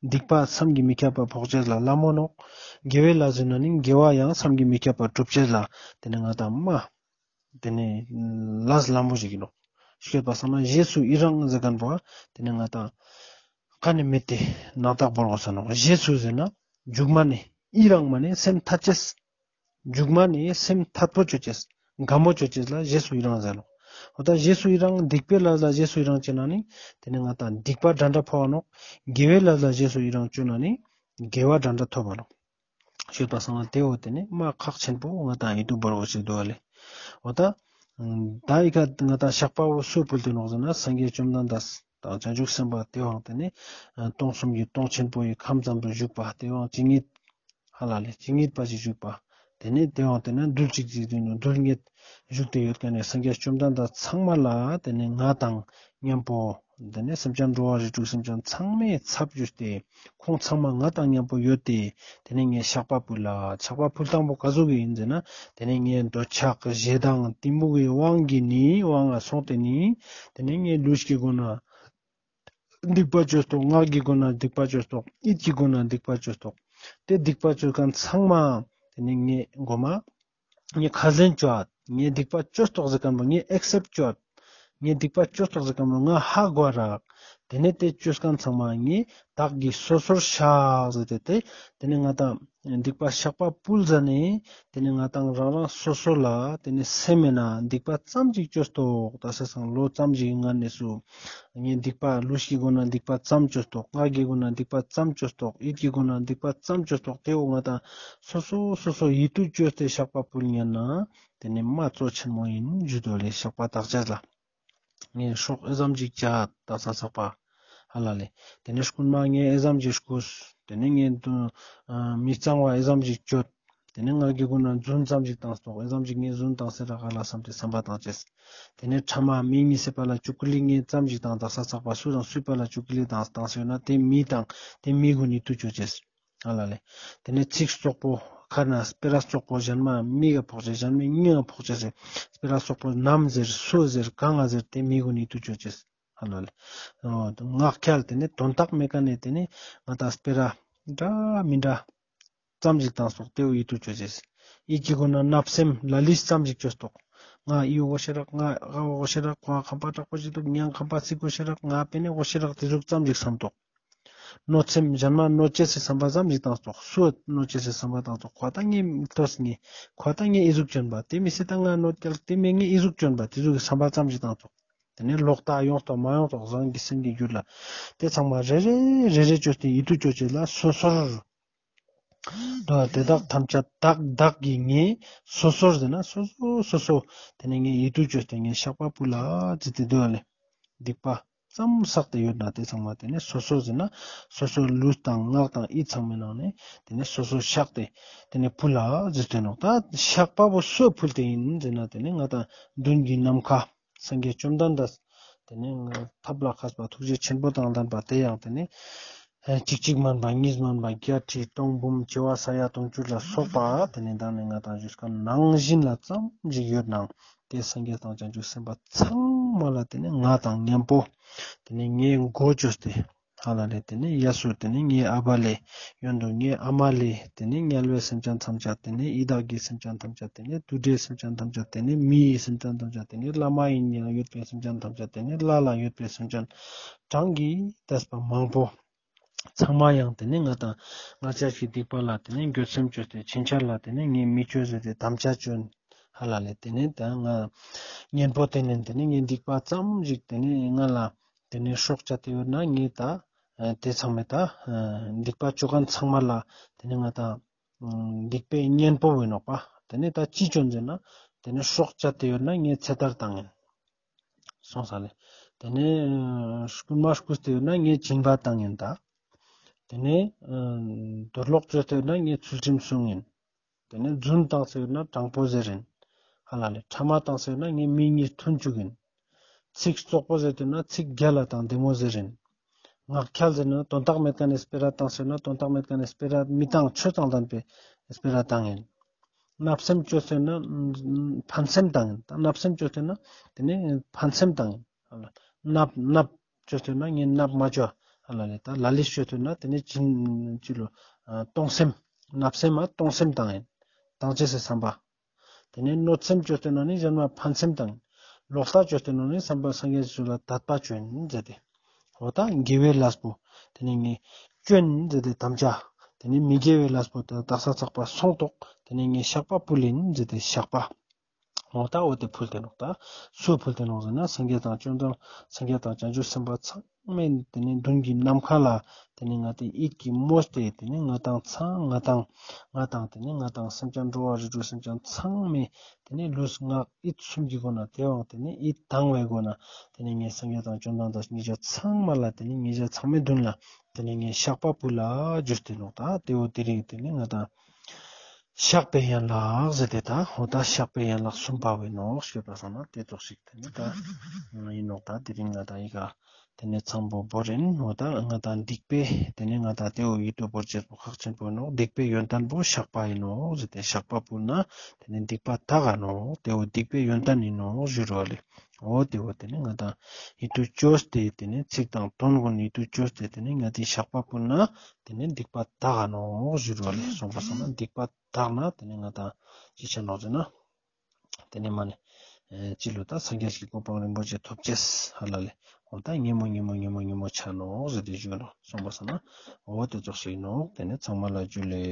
སྡིག་པ་བསམ་གྱིས་མི་ཁྱབ་པ་ཕོག་ཅེས་ལ་ལ་མོ་ནོག། དགེ་བའི་ལས་ཟེར་ན་ནི་དགེ་བ་ཡང་བསམ་གྱིས་མི་ཁྱབ་པ་སྒྲུབ་ཅེས་ལ་ཏེ་ནེ་ང་ཏང་མ་ཏེ་ནེ་ལས་ལ་མོ་ཞིག་ཨིན་ནོག། ཞུས་པ་སང་ན་རྗེས་སུ་ཡི་རང་ཟེར་ཁན་བོ་ཏེ་ནེ་ང་ཏང་ཁ་ནེ་མེད་དེ་ནང་རྟགས་བོར་གོས་ས་ནོག། རྗེས་སུ་ཟེར་ན་མཇུག་མ་ནེ་ཡི་རང་མ་ནེ་སེམས་ཐད་ཅེས། མཇུག་མ་ནེ་སེམས་ཐད་པོ་ཅོ་ཅེས། དགའ་མོ་ཅོ་ཅེས་ལ་རྗེས་སུ་ཡི་རང་ཟེར་ནོག། འོ་ད་རྗེས་སུ་ཡི་རང་སྡིག་པའི་ལས་ལ་རྗེས་སུ་ཡི་རང་ཅོ་ན་ནི་ཏེ་ནེ་ང་ཏང་སྡིག་པ་འདྲ་འདྲ་ཕོག་ནོག། དགེ་བའི་ལས་ལ་རྗེས་སུ་ཡི་རང་ཅོ་ན་ནི་དགེ་བ་འདྲ་འདྲ་ཐོབ་བ་ནོག། ཞུས་པ་སང་ན་ཏེ་བོ་ཏེ་ནེ་མ་ཁག་ཆེན་པོ་ང་ཏང་ཡིད་དུ་བོར་བ་ཞིག་འདུག་ག་ལེ། འོ་ད་ད་ཨི་ཁ་ང་ཏང་བཤགས་པ་བོ་སུ་ཕུལ་ཏེ་ནོག་ཟེར་ན་སངས་རྒྱས་བཅོམ་ལྡན་འདས་དང་བྱང་ཆུབ་སེམས་དཔའ་ཏེ་བོའང་ཏེ་ནེ་སྟོང་གསུམ་གྱི་སྟོང་ཆེན་པོ་ཡི་ཁམས་ཙམ་དུ་བཞུགས་པ་ཏེ་བོའང་ཇི་སྙེད་ཧ་ལ་ལེ་ཇི་སྙེད་པ་ཞིག་བཞུགས་པ། ཏེ་ནེ་ཏེ་བོའང་ཏེ་ནེ་རྡུལ་གཅིག་ཅིག་ཏུ་རྡུལ་སྙེད་བཞུགས་ཏེ་ཡོད་ཁན་ནི་སངས་རྒྱས་བཅོམ་ལྡན་འདས་ཚང་མ་ལ་ཏེ་ནེ་ང་དང་མཉམ་པོ་ཏེ་ནེ་སེམས་ཅན་འགྲོ་བ་རིགས་དྲུག་སེམས་ཅན་ཚང་མའི་ཚབ་ཞུས་ཏེ་ཁོང་ཚང་མ་ང་དང་མཉམ་པོ་ཡོད་དེ་ཏེ་ནེ་ངས་བཤགས་པ་ཕུལ་ལ། བཤགས་པ་ཕུལ་སྟངས་པོ་ག་ཟུག་གི་ཨིན་ཟེར་ན་ཏེ་ནེ་ངས་འདོད་ཆགས་ཞེ་སྡང་གཏི་མུག་གི་དབང་གིས་ནི་དབང་ལ་སོང་སྟེ་ནི་ཏེ་ནེ་ངས་ལུས་ཀྱི་སྒོ་ན་སྡིག་པ་ཅོས་ཏོག། ངག་གི་སྒོ་ན་སྡིག་པ་ཅོས་ཏོག། ཡིད་ཀྱི་སྒོ་ན་སྡིག་པ་ཅོས་ཏོག། ཏེ་སྡིག་པ་ཅོ་ཁན་ཚང་མ་ཏེ་ནེ་ངས་གོ་མ་ ངས་ཁས་ལེན་ཅོ་ཨ། ངས་སྡིག་པ་ཅོས་ཏོག་ཟེར་ཁན་པོ་ངས་ཨེག་སེབ་ཅོ་ཨ། ངས་སྡིག་པ་ཅོས་ཏོག་ཟེར་ཁན་པོ་ང་ཧ་གོ་རག། ཏེ་ནེ་ཏེ་ཅོས་ཁན་ཚང་མ་ངས་བདག་གིས་སོ་སོར་བཤགས་ཟེར་ཏེ་ཏེ་ཏེ་ནེ་ང་དང་སྡིག་པ་བཤགས་པ་ཕུལ་ཟ་ནེ་ཏེ་ནེ་ང་དང་རང་རང་སོ་སོ་ལ་ཏེ་ནེ་སེམས་མེད་ན་སྡིག་པ་ཙམ་ཞིག་ཅོས་ཏོག། ད་ས་སང་ལོ་ཙམ་ཞིག་སྔ་ནེ་སུ་ངས་སྡིག་པ་ལུས་ཀྱི་སྒོ་ན་སྡིག་པ་ཙམ་ཅོས་ཏོག། ངག་གི་སྒོ་ན་སྡིག་པ་ཙམ་ཅོས་ཏོག། ཡིད་ཀྱི་སྒོ་ན་སྡིག་པ་ཙམ་ཅོས་ཏོག། ཏེ་བོ་ང་དང་སོ་སོ་སོ་སོ་ཡིད་དུ་ཅོས་ཏེ་བཤགས་པ་ཕུལ་ཉན་ན་ཏེ་ནེ་མ་གཙོ་ཆེན་མོ་ཨིན་ཞུ་དོ་ལེ། བཤགས་པ་དག་བྱ་ལ། ངས་སྲོག་ཨེ་ཙམ་ཞིག་བཅད་ད་ས་སག་པ་ཧ་ལ་ལེ། ཏེ་ནེ་རྐུན་མ་ངས་ཨེ་ཙམ་ཞིག་རྐུས། ཏེ་ནེ་ངས་དུ་ཨ་མི་གཙང་བ་ཨེ་ཙམ་ཞིག་ཅོས། ཏེ་ནེ་ངག་གི་སྒོ་ན་རྫུན་ཙམ་ཞིག་བཏང་ཏོག། ཨེ་ཙམ་ཞིག་ངས་རྫུན་བཏང་ཟེར་རག་ཧ་ལ་བསམ་སྟེ་བསམ་པ་བཏང་ཅེས། ཏེ་ནེ་ཕྲ་མ་མི་གཉིས་སི་བར་ལ་ཅུ་ཀི་ལི་ངས་ཙམ་ཞིག་བཏང་ད་ས་སག་པ་སུ་དང་སུའི་བར་ལ་ཅུ་ཀི་ལི་བཏང་བཏང་ཟེར་ན་ཏེ་མི་དང་ཏེ་མི་གུན་ནི་ཡིད་དུ་ཅོ་ཅེས། ཧ་ལ་ལེ། ཏེ་ནེ་ཚིག་རྩོག་པོ་ཁ་ན་སྤེ་ར་རྩོག་པོ་ཞན་མ་མི་ག་ཕོག་ཅེས་ཞན་མ་མི་ག་ཕོག་ཅེས་ཟེར། སྤེ་ར་རྩོག་པོ་ནམ་ཟེར་སུ་ཟེར་གང་ང་ཟེར་ཏེ་མི་གུན་ནི་ཡིད་དུ་ཅོ་ཅེས། ཧ་ལ་ལེ། ཨོ་ངག་འཁྱལ་ཏེ་ནེ་དོན་དག་མེད་ཀ་ནེ་ཏེ་ནེ་ང་དང་སྤེ་ར་འདྲ་མི་འདྲ་ཙམ་ཞིག་བཏང་ཏོག། ཏེ་བོ་ཡིད་དུ་ཅོ་ཅེས། ཡིད་ཀྱི་སྒོ་ན་བརྣབ་སེམས་ལ་ལུས་ཙམ་ཞིག་ཅོས་ཏོག། ང་ཨི་བོ་ཤེས་རག། ང་ཨ་བོ་ཤེས་རག། ཁོ་ཁམས་པ་དྲག་པོ་ཞིག་དུག། ཉང་ཁམས་པ་ཚིག་པོ་ཤེས་རག། ང་པེ་ནེ་བོ་ཤེས་རག། ཏེ་ཟུག་ཙམ་ཞིག་བསམ་ཏོག། གནོད་སེམས་ཞན་མ་གནོད་ཅེས་སི་བསམ་པ་ཙམ་ཞིག་བཏང་ཏོག། སུ་གནོད་ཅེས་སི་བསམ་པ་བཏང་ཏོག། ཁོ་ད་ངས་ལྟོས་ངས་ཁོ་ད་ངས་ཨི་ཟུག་ཅོན་པ། ཏེ་མི་སེ་ད་ང་གནོད་སྐྱལ། ཏེ་མི་ངས་ཨི་ཟུག་ཅོན་པ། ཏེ་ཟུག་གི་བསམ་པ་ཙམ་ཞིག་བཏང་ཏོག། ཏེ་ནེ་ལོག་ལྟ་ཡོང་ཏོག་མ་ཡོང་ཏོག་རང་གི་སེམས་ཀྱི་རྒྱུད་ལ། ཏེ་ཚང་མ་རེ་རེ་རེ་རེ་ཅོས་ཏེ་ཡིད་དུ་ཅོ་ཅེས་ལ་སོ་སོར། དོ་དེ་དག་ཐམས་ཅད་བདག་བདག་གིས་ངས་སོ་སོར་ཟེར་ན་སོ་སོ་སོ་སོ་ཏེ་ནེ་ངས་ཡིད་དུ་ཅོས་ཏེ་ངས་བཤགས་པ་ཕུལ་ལ་ཟེར་ཏེ་དོ་ལེ། སྡིག་པ་ཙམ་བསགས་ཏེ་ཡོད་ན་ཏེ་ཚང་མ་ཏེ་ནེ་སོ་སོ་ཟེར་ན་སོ་སོ་ལུས་དང་ངག་དང་ཡིད་ཚང་མའི་ནང་ནེ་ཏེ་ནེ་སོ་སོ་བཤགས་ཏེ་ཏེ་ནེ་ཕུལ་ལ་ཟེར་ཏེ་ནོག། ད་བཤགས་པ་བོ་སུ་ཕུལ་ཏེ་ཨིན་ཟེར་ན་ཏེ་ནེ་ང་དང་མདུན་གྱི་ནམ་མཁའ་སངས་རྒྱས་བཅོམ་ལྡན་འདས་ཏེ་ནེ་ཐབས་ལ་མཁས་པ་ཐུགས་རྗེ་ཆེན་པོ་དང་ལྡན་པ་ཏེ་ཡང་ཏེ་ནེ་ཨ་གཅིག་གཅིག་མན་པ་གཉིས་མན་པ་བརྒྱད་ཁྲི་སྟོང་འབུམ་བྱེ་བ་ས་ཡ་དུང་ཕྱུར་ལ་སོགས་པ་ཏེ་ནེ་མདང་ནེ་ང་དང་ཞུས་ཁན་ནང་བཞིན་ལ་ཙམ་ཞིག་ཡོད་ནའང་ཏེ་སངས་རྒྱས་དང་བྱང་ཆུབ་སེམས་དཔའ་ཚང་མ་ལ་ཏེ་ནེ་ང་དང་ཉམ་པོ་ཏེ་ནེ་ངའི་མགོ་ཅོས་ཏེ་ཧ་ལ་ལེ་ཏེ་ནེ་གཡས་སུ་ཏེ་ནེ་ངའི་ཨ་བ་ལེ་ཡོན་དུ་ངའི་ཨ་མ་ལེ་ཏེ་ནེ་དམྱལ་བའི་སེམས་ཅན་ཐམས་ཅད་ཏེ་ནེ་ཡི་དྭགས་ཀྱི་སེམས་ཅན་ཐམས་ཅད་ཏེ་ནེ་དུད་འགྲོའི་སེམས་ཅན་ཐམས་ཅད་ཏེ་ནེ་མིའི་སེམས་ཅན་ཐམས་ཅད་ཏེ་ནེ་ལྷ་མ་ཡིན་ཡང་ཡོད་པའི་སེམས་ཅན་ཐམས་ཅད་ཏེ་ནེ་ལྷ་ལ་ཡོད་པའི་སེམས་ཅན་གྲངས་ཀྱིས་འདས་པ་མང་པོ་ཚང་མ་ཡང་ཏེ་ནེ་ང་དང་ང་ཅག་གི་སྡིག་པ་ལ་ཏེ་ནེ་འགྱོད་སེམས་ཅོས་ཏེ་ཕྱིན་ཆད་ལ་ཏེ་ནེ་ངས་མི་ཅོ་ཟེར་ཏེ་དམ་བཅའ་ཅོ་ཧ་ལ་ལེ། ཏེ་ནེ་ད་ང་གཉེན་པོ་ཏེ་ནེ་ཏེ་ནེ་ངའི་སྡིག་པ་ཙམ་ཞིག་ཏེ་ནེ་ང་ལ་ཏེ་ནེ་སྲོག་བཅད་དེ་ཡོད་ན་ངས་ད་ཨ་ཏེ་ཚང་མའི་ད་ཨ་སྡིག་པ་ཅོ་ཁན་ཚང་མ་ལ་ཏེ་ནེ་ང་ད་ཨ་སྡིག་པའི་གཉེན་པོ་བོ་ཨིན་ནོག་པ། ཏེ་ནེ་ད་ཅི་ཅོ་ཨིན་ཟེར་ན་ཏེ་ནེ་སྲོག་བཅད་དེ་ཡོད་ན་ངས་ཚེ་ཐར་བཏང་ཨིན། སོང་ས་ལེ། ཏེ་ནེ་ཨ་རྐུན་མ་རྐུས་ཏེ་ཡོད་ན་ངས་སྦྱིན་པ་བཏང་ཨིན་ད། ཏེ་ནེ་ཨ་དོར་ལོག་ཅོས་ཏེ་ཡོད་ན་ངས་ཚུལ་ཁྲིམས་སྲུང་ཨིན། ཏེ་ནེ་རྫུན་བཏང་སྟེ་ཡོད་ན་དྲང་པོ་ཟེར་ཨིན། ཧ་ལ་ལེ། ཕྲ་མ་བཏང་སྟེ་ཡོད་ན་ངས་མི་གཉིས་མཐུན་བཅུག་ཨིན། ཚིག་རྩོག་པོ་ཟེར་ཏེ་ཡོད་ན་ཚིག་རྒྱལ་ལ་དང་བདེ་མོ་ཟེར་ཨིན། ངག་འཁྱལ་ཟེར་ན་དོན་དག་མེད་ཀ་ནེ་སྤེ་ར་བཏང་སྟེ་ཡོད་ན་དོན་དག་མེད་ཀ་ནེ་སྤེ་ར་མི་བཏང་ཆོས་དང་ལྡན་པའི་སྤེ་ར་བཏང་ཨིན། བརྣབ་སེམས་ཅོས་ཏེ་ཡོད་ན་ཕན་སེམས་བཏང་ཨིན། ད་བརྣབ་སེམས་ཅོས་ཏེ་ཡོད་ན་ཏེ་ནེ་ཕན་སེམས་བཏང་ཨིན། ཧ་ལ་ལེ། བརྣབ་བརྣབ་ཅོས་ཏེ་ཡོད་ན་ངས་བརྣབ་མ་ཅོ། ཧ་ལ་ལེ། ད་ལ་ལུས་ཅོས་ཏེ་ཡོད་ན་ཏེ་ནེ་ཅི་ལོ་ཨ་གཏོང་སེམས་བརྣབ་སེམས་མ་གཏོང་སེམས་བཏང་ཨིན། བཏང་ཅེས་སི་བསམ་པ། ཏེ་ནེ་གནོད་སེམས་ཅོས་ཏེ་ཡོད་ན་ནི་གཞན་མ་ཕན་སེམས་བཏང་ཨིན། ལོག་ལྟ་ཅོས་ཏེ་ཡོད་ན་ནི་བསམ་པ་སངས་རྒྱས་སུ་ལ་དད་པ་ཅོ་ཨིན་ཟེར་ཏེ། འོ་ད་དགེ་བའི་ལས་པོ་ཏེ་ནེ་ངས་ཅོ་ཨིན་ཟེར་ཏེ་དམ་བཅའ། ཏེ་ནེ་མི་དགེ་བའི་ལས་པོ་ད་དག་ས་ཚག་པ་སོང་ཏོག། ཏེ་ནེ་ངས་བཤགས་པ་ཕུལ་ཨིན་ཟེར་ཏེ་བཤགས་པ། འོ་ད་འོ་ཏེ་ཕུལ་ཏེ་ནོག། ད་སུ་ཕུལ་ཏེ་ནོག་ཟེར་ན་སངས་རྒྱས་དང་བཅོམ་ལྡན་སངས་རྒྱས་དང་བྱང་ཆུབ་སེམས་དཔའ་ཚང་མའི་ཏེ་ནེ་མདུན་གྱི་ནམ་མཁའ་ལ་ཏེ་ནེ་ང་དང་ཡིད་ཀྱིས་མོས་ཏེ་ཏེ་ནེ་ང་དང་ཚང་ང་དང་ང་དང་ཏེ་ནེ་ང་དང་སེམས་ཅན་འགྲོ་བ་རིགས་དྲུག་སེམས་ཅན་ཚང་མའི་ཏེ་ནེ་ལུས་ངག་ཡིད་གསུམ་གྱི་སྒོ་ན་ཏེ་བོའང་ཏེ་ནེ་ཡིད་དང་བའི་སྒོ་ན་ཏེ་ནེ་ངས་སངས་རྒྱས་དང་བཅོམ་ལྡན་འདས་ཉེ་ཞ་ཚང་མ་ལ་ཏེ་ནེ་ཉེ་ཞ་ཚང་མའི་མདུན་ལ་ཏེ་ནེ་ངས་བཤགས་པ་ཕུལ་ལ་གྱུར་ཏེ་ནོག། ད་ཏེ་བོ་དེ་རིང་ཏེ་ནེ་ང་དང་བཤགས་པའི་ཡན་ལག་ཟེར་ཏེ་ད་འོ་ད་བཤགས་པའི་ཡན་ལག་གསུམ་པ་བོ་ཨིན་ནོག་ཞུས་པ་སང་ན་ཏེ་ཙོགས་ཤིག་ཏེ་ནེ་ད་ཨིན་ནོག། ད་དེ་རིང་ང་དང་ཡི་ག་ཏེ་ནེ་ཚང་པོ་བོར་ཨིན། འོ་ད་ང་དང་སྡིག་པའི་ཏེ་ནེ་ང་དང་ཏེ་བོ་ཡིད་དུ་བོར་ཅེས་པོ་ཁག་ཆེན་པོ་ཨིན་ནོག། སྡིག་པའི་ཡོན་ཏན་པོ་བཤགས་པ་ཨིན་ནོག་ཟེར་ཏེ་བཤགས་པ་ཕུལ་ན་ཏེ་ནེ་སྡིག་པ་དག་ག་ནོག། ཏེ་བོ་སྡིག་པའི་ཡོན་ཏན་ཨིན་ནོག་ཞུ་རོ་ལེ། འོ་ཏེ་བོ་ཏེ་ནེ་ང་དང་ཡིད་དུ་ཅོས་ཏེ་ཏེ་ནེ་ཚིག་དང་དོན་གུན་ཡིད་དུ་ཅོས་ཏེ་ཏེ་ནེ་ང་དང་བཤགས་པ་ཕུལ་ན་ཏེ་ནེ་སྡིག་པ་དག་ག་ནོག་ཞུ་རོ་ལེ། སོང་པ་སང་ན་སྡིག་པ་དག་ན་ཏེ་ནེ་ང་དང་ཅི་ཆ་ནོག་ཟེར་ན་ ཏེ་ནེ་མ་ནེ་ཨེ་ཅི་ལོ་ད་སངས་རྒྱས་ཀྱི་གོ་འཕང་རིན་པོ་ཆེ་ཐོབ་ཅེས་ཧ་ལ་ལེ། འོ་ད་ཉེ་མོ་ཉེ་མོ་ཉེ་མོ་ཉེ་མོ་ཆ་ནོག་ཟེར་ཏེ་ཞུ་ནོག་སོང་པ་སང་ན། འོ་ཏེ་ཙོགས་ཤིག་ནོག། ཏེ་ནེ་ཚང་མ་ལ་ཇུ་ལེ།